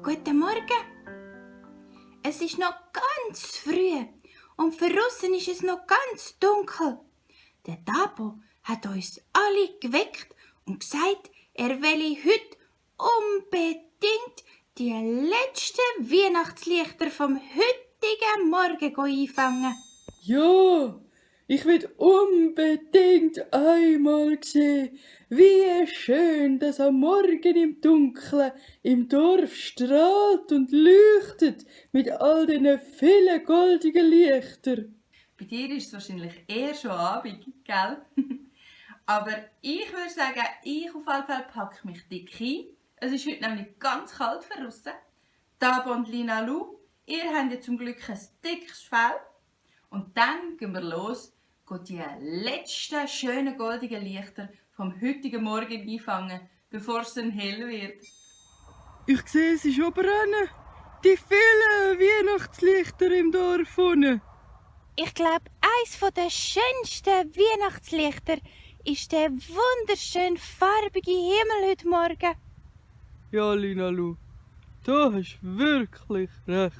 Guten Morgen. Es ist noch ganz früh und für draussen ist es noch ganz dunkel. Der Dabo hat uns alle geweckt und gesagt, er wolle heute unbedingt die letzten Weihnachtslichter vom heutigen Morgen einfangen. Ja, ich will unbedingt einmal sehen, wie schön das am Morgen im Dunkeln im Dorf strahlt und leuchtet mit all diesen vielen goldigen Lichtern. Bei dir ist es wahrscheinlich eher schon Abend, gell? Aber ich würde sagen, ich auf jeden Fall packe mich dick ein. Es ist heute nämlich ganz kalt für draussen. Dabo und Lina Lu, ihr habt ja zum Glück ein dickes Fell. Und dann gehen wir los, gehen die letzten schönen goldigen Lichter vom heutigen Morgen einfangen, bevor es dann hell wird. Ich sehe sie schon brennen. Die vielen Weihnachtslichter im Dorf unten. Ich glaube, eins der schönsten Weihnachtslichter ist der wunderschön farbige Himmel heute Morgen. Ja, Lina Lu, da hast du wirklich recht.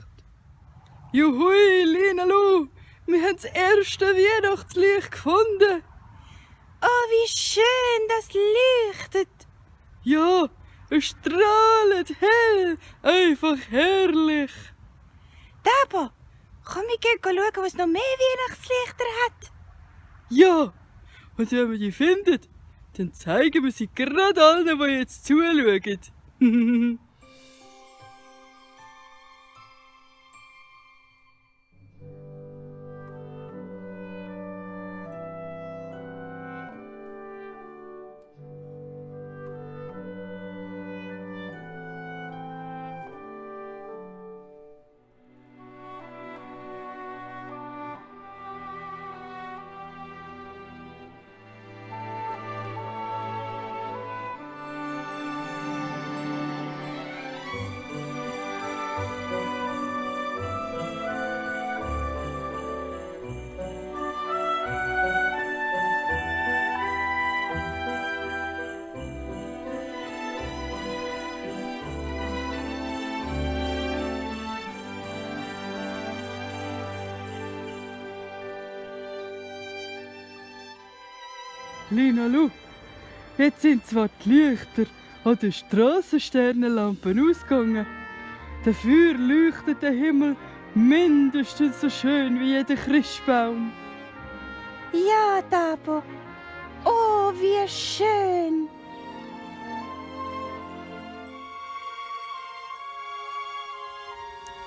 Juhui, Lina Lu, wir haben das erste Weihnachtslicht gefunden. Oh, wie schön das leuchtet. Ja, es strahlt hell, einfach herrlich. Dabo, komm, wir gehen schauen, was noch mehr Weihnachtslichter hat. Ja, und wenn wir die finden, dann zeigen wir sie gerade allen, die jetzt zuschauen. Lina Lu, jetzt sind zwar die Lichter an den Strassensternenlampen ausgegangen. Dafür leuchtet der Himmel mindestens so schön wie jeder Christbaum. Ja, Dabo. Oh, wie schön.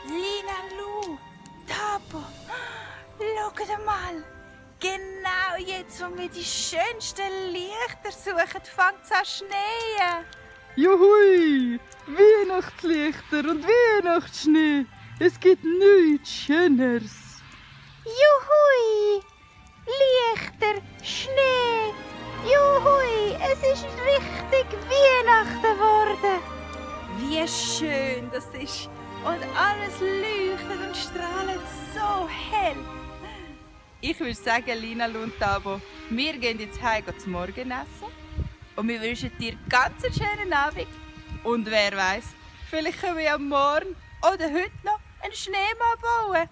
Lina Lu, Dabo, schaut mal. Genau jetzt, wo wir die schönsten Lichter suchen, fängt es an zu schneien. Juhui! Weihnachtslichter und Weihnachtsschnee! Es gibt nichts Schöneres! Juhui! Lichter, Schnee! Juhui! Es ist richtig Weihnachten geworden! Wie schön das ist! Und alles leuchtet und strahlt so hell! Ich würde sagen, Lina Lu und Dabo, wir gehen jetzt heim zum Morgenessen. Und wir wünschen dir ganz einen schönen Abend. Und wer weiß, vielleicht können wir ja morgen oder heute noch einen Schneemann bauen.